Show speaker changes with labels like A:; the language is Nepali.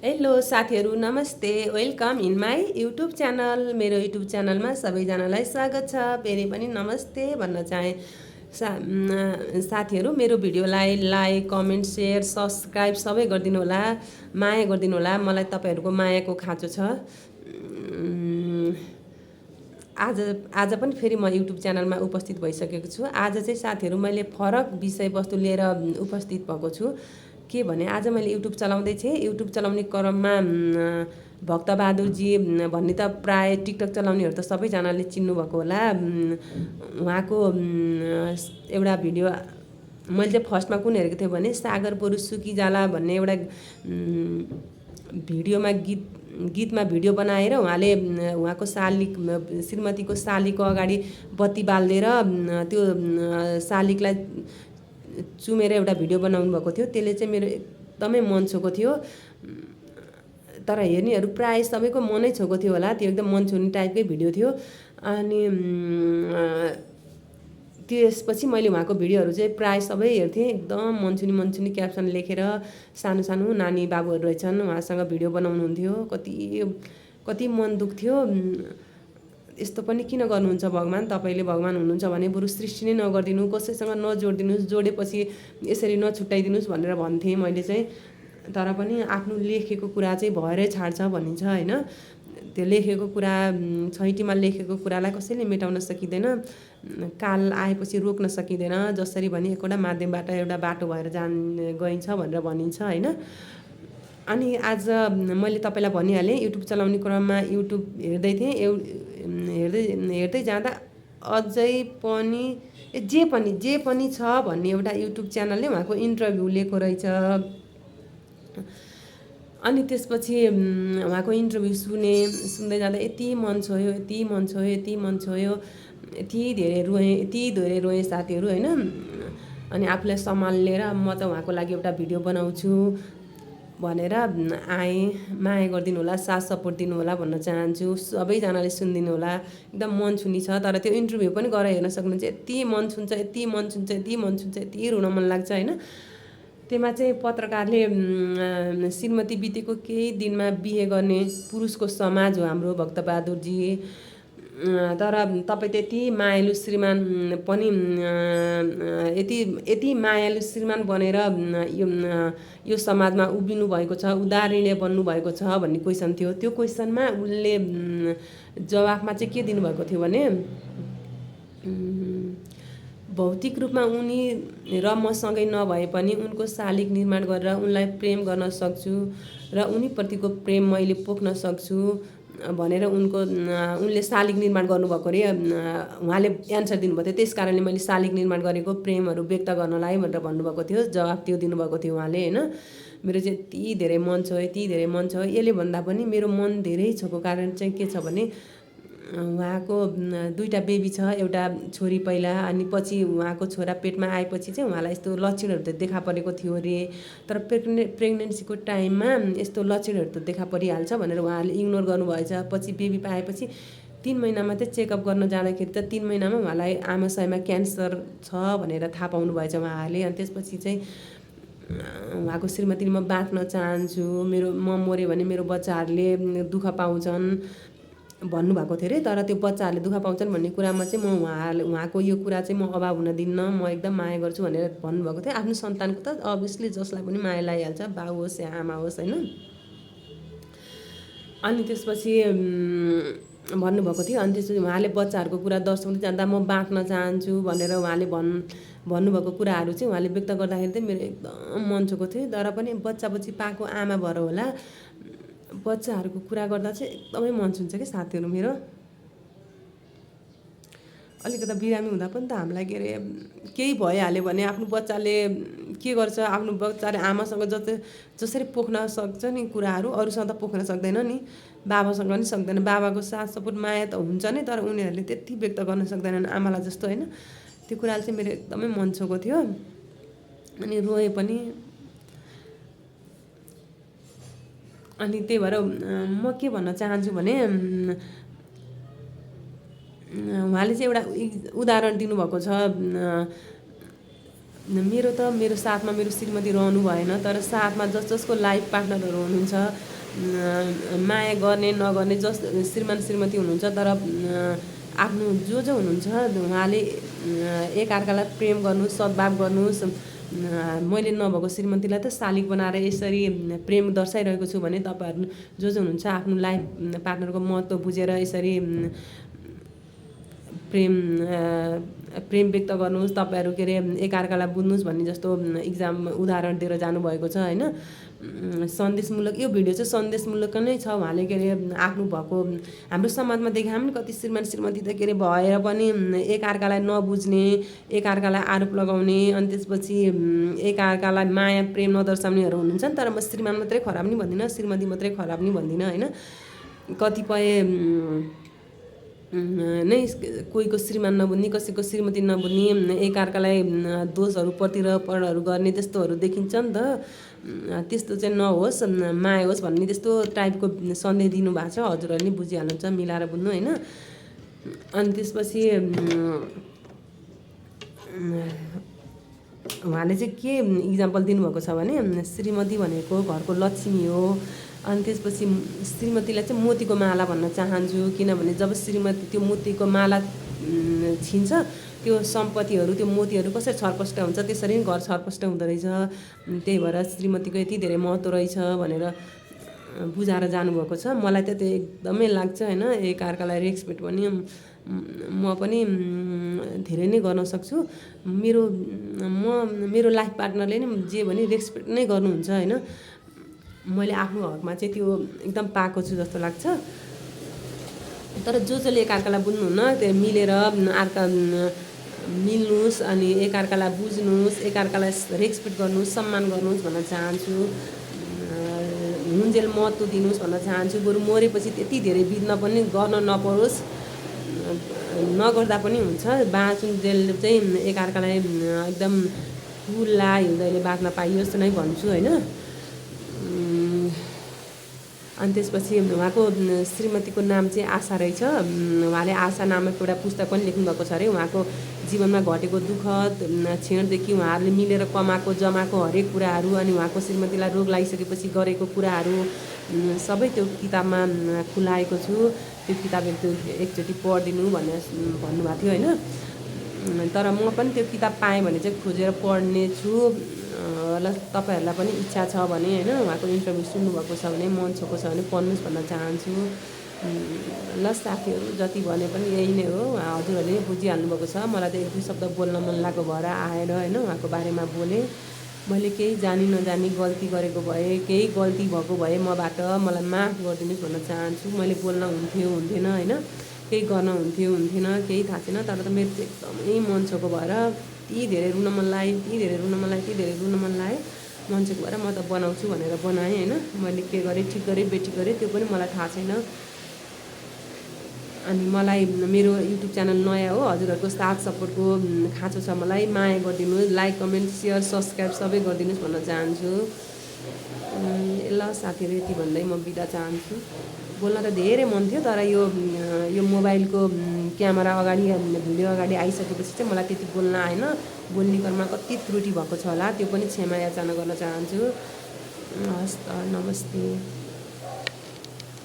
A: हेलो साथीहरू नमस्ते welcome in my YouTube channel. मेरो युट्युब च्यानलमा सबैजनालाई स्वागत छ। फेरि पनि नमस्ते भन्न चाहे। साथीहरू मेरो भिडियोलाई लाइक कमेन्ट सेयर सब्सक्राइब सबै गरिदिनु होला, माया गरिदिनु होला। मलाई तपाईँहरूको मायाको खाँचो छ। आज आज पनि फेरि म युट्युब च्यानलमा उपस्थित भइसकेको छु। आज चाहिँ साथीहरू मैले फरक विषयवस्तु लिएर उपस्थित भएको छु। के भने आज मैले युट्युब चलाउँदै थिएँ। युट्युब चलाउने क्रममा भक्तबहादुरजी भन्ने त प्राय टिकटक चलाउनेहरू त सबैजनाले चिन्नुभएको होला। उहाँको एउटा भिडियो मैले चाहिँ फर्स्टमा कुन हेरेको थिएँ भने सागर बरु सुकी जाला भन्ने एउटा भिडियोमा गीतमा भिडियो बनाएर उहाँले उहाँको श्रीमतीको सालीको अगाडि बत्ती बालिदिएर त्यो सालीलाई चुमेर एउटा भिडियो बनाउनु भएको थियो। त्यसले चाहिँ मेरो एकदमै मन छोएको थियो। तर हेर्नेहरू प्राय सबैको मनै छोएको थियो होला। त्यो एकदम मन छुने टाइपकै भिडियो थियो। अनि त्यसपछि मैले उहाँको भिडियोहरू चाहिँ प्राय सबै हेर्थेँ। एकदम मनछुनी क्याप्सन लेखेर सानो सानो नानी बाबुहरू रहेछन्, उहाँसँग भिडियो बनाउनुहुन्थ्यो। कति मन दुख्थ्यो। यस्तो पनि किन गर्नुहुन्छ भगवान्? तपाईँले भगवान् हुनुहुन्छ भने बरु सृष्टि नै नगरिदिनु, कसैसँग नजोडिदिनुहोस्, जोडेपछि यसरी नछुट्याइदिनुहोस् भनेर भन्थेँ मैले चाहिँ। तर पनि आफ्नो लेखेको कुरा चाहिँ भएरै छाड्छ भनिन्छ होइन। त्यो लेखेको कुरा छैटीमा लेखेको कुरालाई कसैले मेटाउन सकिँदैन। काल आएपछि रोक्न सकिँदैन। जसरी भने एकवटा माध्यमबाट एउटा बाटो भएर गइन्छ भनेर भनिन्छ होइन। अनि आज मैले तपाईँलाई भनिहालेँ, युट्युब चलाउने क्रममा युट्युब हेर्दै थिएँ। हेर्दै जाँदा अझै पनि जे पनि छ भन्ने एउटा युट्युब च्यानलले उहाँको इन्टरभ्यू लिएको रहेछ। अनि त्यसपछि उहाँको इन्टरभ्यू सुन्दै जाँदा यति मन छोयो, यति धेरै रोएँ साथीहरू होइन। अनि आफूलाई सम्हालेर म त उहाँको लागि एउटा भिडियो बनाउँछु भनेर आएँ। माया गरिदिनु होला, साथ सपोर्ट दिनु होला भन्न चाहन्छु। सबैजनाले सुनिदिनु होला। एकदम मन छुनी छ। तर त्यो इन्टरभ्यू पनि गरेर हेर्न सक्नुहुन्छ। यति मन छुन्छ, यति रुन मन लाग्छ होइन। त्यसमा चाहिँ पत्रकारले श्रीमती बितेको केही दिनमा बिहे गर्ने पुरुषको समाज हो हाम्रो भक्तबहादुरजी। तर तपाईँ त यति मायालु श्रीमान पनि यति मायालु श्रीमान बनेर यो समाजमा उभिनु भएको छ, उदाहरणीय बन्नुभएको छ भन्ने क्वेसन थियो। त्यो क्वेसनमा उनले जवाफमा चाहिँ के दिनुभएको थियो भने भौतिक रूपमा उनी र मसँगै नभए पनि उनको शालिग निर्माण गरेर उनलाई प्रेम गर्न सक्छु र उनीप्रतिको प्रेम मैले पोख्न सक्छु भनेर उनले शालिग निर्माण गर्नुभएको अरे। उहाँले एन्सर दिनुभएको थियो, त्यस कारणले मैले शालिग निर्माण गरेको प्रेमहरू व्यक्त गर्नलाई भनेर भन्नुभएको थियो। जवाफ त्यो दिनुभएको थियो उहाँले होइन। मेरो चाहिँ यति धेरै मन छ। यसले भन्दा पनि मेरो मन धेरै छोको कारण चाहिँ के छ भने उहाँको दुईवटा बेबी छ, एउटा छोरी पहिला, अनि पछि उहाँको छोरा पेटमा आएपछि चाहिँ उहाँलाई यस्तो लक्षणहरू त देखा परेको थियो अरे। तर प्रेग्नेन्सीको टाइममा यस्तो लक्षणहरू त देखा परिहाल्छ भनेर उहाँले इग्नोर गर्नुभएछ। पछि बेबी पाएपछि 3 महिनामा चाहिँ चेकअप गर्न जाँदाखेरि त 3 महिनामा उहाँलाई आमाशयमा क्यान्सर छ भनेर थाहा पाउनु भएछ उहाँले। अनि त्यसपछि चाहिँ उहाँको श्रीमतीले म बाँच्न चाहन्छु, म मऱ्यो भने मेरो बच्चाहरूले दुःख पाउँछन् भन्नुभएको थियो अरे। तर त्यो बच्चाहरूले दुःख पाउँछन् भन्ने कुरामा चाहिँ उहाँको यो कुरा चाहिँ म अभाव हुन दिन्न, म एकदम माया गर्छु भनेर भन्नुभएको थियो। आफ्नो सन्तानको त अभियसली जसलाई पनि माया लागिहाल्छ, बाउ होस् या आमा होस् होइन। अनि त्यसपछि भन्नुभएको थियो। अनि त्यसपछि उहाँले बच्चाहरूको कुरा दर्शाउँदै जाँदा म बाँच्न चाहन्छु भनेर उहाँले भन्नुभएको कुराहरू चाहिँ उहाँले व्यक्त गर्दाखेरि चाहिँ मेरो एकदम मन छोएको थियो। तर पनि बच्चा पाएको आमा भएर होला बच्चाहरूको कुरा गर्दा चाहिँ एकदमै मन छुन्छ कि साथीहरू मेरो। अलिकति बिरामी हुँदा पनि त हामीलाई के अरे केही भइहाल्यो भने आफ्नो बच्चाले के गर्छ, आफ्नो बच्चाले आमासँग जसरी पोख्न सक्छ नि कुराहरू अरूसँग त पोख्न सक्दैन नि, बाबासँग पनि सक्दैन। बाबाको साथ सपोर्ट माया त हुन्छ नै, तर उनीहरूले त्यति व्यक्त गर्न सक्दैनन् आमालाई जस्तो होइन। त्यो कुराले चाहिँ मेरो एकदमै मन छोएको थियो। अनि रोएँ पनि। अनि त्यही भएर म के भन्न चाहन्छु भने उहाँले चाहिँ एउटा उदाहरण दिनुभएको छ। मेरो साथमा मेरो श्रीमती रहनु भएन, तर साथमा जसको लाइफ पार्टनरहरू हुनुहुन्छ माया गर्ने नगर्ने श्रीमान श्रीमती हुनुहुन्छ तर आफ्नो जो हुनुहुन्छ उहाँले एकअर्कालाई प्रेम गर्नुहोस्, सद्भाव गर्नुहोस्। मैले नभएको श्रीमतीलाई त शालिग बनाएर यसरी प्रेम दर्शाइरहेको छु भने तपाईँहरू जो हुनुहुन्छ आफ्नो लाइफ पार्टनरको महत्त्व बुझेर यसरी प्रेम व्यक्त गर्नुहोस्। तपाईँहरू के अरे एकअर्कालाई बुझ्नुहोस् भन्ने जस्तो उदाहरण दिएर जानुभएको छ होइन। सन्देशमूलक यो भिडियो चाहिँ सन्देशमूलक नै छ। उहाँले के अरे आफ्नो भएको हाम्रो समाजमा देखाए पनि कति श्रीमान श्रीमती त के अरे भएर पनि एकअर्कालाई नबुझ्ने, एकअर्कालाई आरोप लगाउने, अनि त्यसपछि एकअर्कालाई माया प्रेम नदर्शाउनेहरू हुनुहुन्छ नि। तर म श्रीमान मात्रै खराब नि भन्दिनँ, श्रीमती मात्रै खराब नि भन्दिनँ होइन। कतिपय नै कोहीको श्रीमान नबुझ्ने, कसैको श्रीमती नबुझ्ने, एकअर्कालाई दोषहरू प्रतिरोपणहरू गर्ने त्यस्तोहरू देखिन्छ नि त। त्यस्तो चाहिँ नहोस्, माया होस् भन्ने त्यस्तो टाइपको सन्देश दिनुभएको छ। हजुरहरूले नि बुझिहाल्नुहुन्छ, मिलाएर बुझ्नु होइन। अनि त्यसपछि उहाँले चाहिँ के इक्जाम्पल दिनुभएको छ भने श्रीमती भनेको घरको लक्ष्मी हो। अनि त्यसपछि श्रीमतीलाई चाहिँ मोतीको माला भन्न चाहन्छु, किनभने जब श्रीमती त्यो मोतीको माला छिन्छ त्यो सम्पत्तिहरू, त्यो मोतीहरू कसरी छरपष्ट हुन्छ त्यसरी नै घर छरपष्ट हुँदो रहेछ। त्यही भएर श्रीमतीको यति धेरै महत्त्व रहेछ भनेर बुझाएर जानुभएको छ। मलाई त त्यो एकदमै लाग्छ होइन। एकअर्कालाई रेस्पेक्ट पनि म पनि धेरै नै गर्न सक्छु। मेरो लाइफ पार्टनरले नि जे भने रेस्पेक्ट नै गर्नुहुन्छ होइन। मैले आफ्नो हकमा चाहिँ त्यो एकदम पाएको छु जस्तो लाग्छ। तर जसले एकअर्कालाई बुझ्नुहुन्न त्यो मिलेर मिल्नुहोस्, अनि एकअर्कालाई बुझ्नुहोस्, एकअर्कालाई रेस्पेक्ट गर्नुहोस्, सम्मान गर्नुहोस् भन्न चाहन्छु। हुन्जेल महत्त्व दिनुहोस् भन्न चाहन्छु। बरु मरेपछि त्यति धेरै बित्न पनि गर्न नपरोस्, नगर्दा पनि हुन्छ। बाँचुन्जेल चाहिँ एकअर्कालाई एकदम खुल्ला हृदयले बाँच्न पाइयोस् नै भन्छु होइन। अनि त्यसपछि उहाँको श्रीमतीको नाम चाहिँ आशा रहेछ। उहाँले आशा नामक एउटा पुस्तक पनि लेख्नुभएको छ अरे। उहाँको जीवनमा घटेको दुःख क्षणदेखि उहाँहरूले मिलेर जमाएको हरेक कुराहरू, अनि उहाँको श्रीमतीलाई रोग लागिसकेपछि गरेको कुराहरू सबै त्यो किताबमा खुलाएको छु। त्यो किताब एकचोटि पढिदिनु भन्नुभएको थियो होइन। तर म पनि त्यो किताब पाएँ भने चाहिँ खोजेर पढ्ने छु। ल तपाईँहरूलाई पनि इच्छा छ भने होइन, उहाँको इन्टरभ्यू सुन्नुभएको छ भने, मन छोएको छ भने पढ्नुहोस् भन्न चाहन्छु। ल साथीहरू, जति भने पनि यही नै हो। हजुरहरूले बुझिहाल्नुभएको छ। मलाई त एक दुई शब्द बोल्न मन लागेको भएर आएर होइन उहाँको बारेमा बोलेँ। मैले केही जानी नजानी गल्ती गरेको भए, केही गल्ती भएको भए मबाट मलाई माफ गरिदिनुहोस् भन्न चाहन्छु। मैले बोल्न हुन्थेन होइन, केही गर्न हुन्थेन, केही थाहा छैन। तर त मेरो चाहिँ एकदमै मन छोएको भएर यति धेरै रुन मन लाग्यो। मन छोएको भएर म त बनाउँछु भनेर बनाएँ होइन। मैले के गरेँ, ठिक गरेँ बेठिक गरेँ त्यो पनि मलाई थाहा छैन। अनि मलाई मेरो युट्युब च्यानल नयाँ हो, हजुरहरूको साथ सपोर्टको खाँचो छ मलाई। माया गरिदिनुहोस्, लाइक कमेन्ट सेयर सब्सक्राइब सबै गरिदिनुहोस् भन्न चाहन्छु। ल साथीहरू, यति भन्दै म बिदा चाहन्छु। बोल्न त धेरै मन थियो, तर यो मोबाइलको क्यामेरा अगाडि भिडियो अगाडि आइसकेपछि चाहिँ मलाई त्यति बोल्न आएन। बोल्ने क्रममा कति त्रुटि भएको छ होला, त्यो पनि क्षमा याचना गर्न चाहन्छु। हस् त, नमस्ते।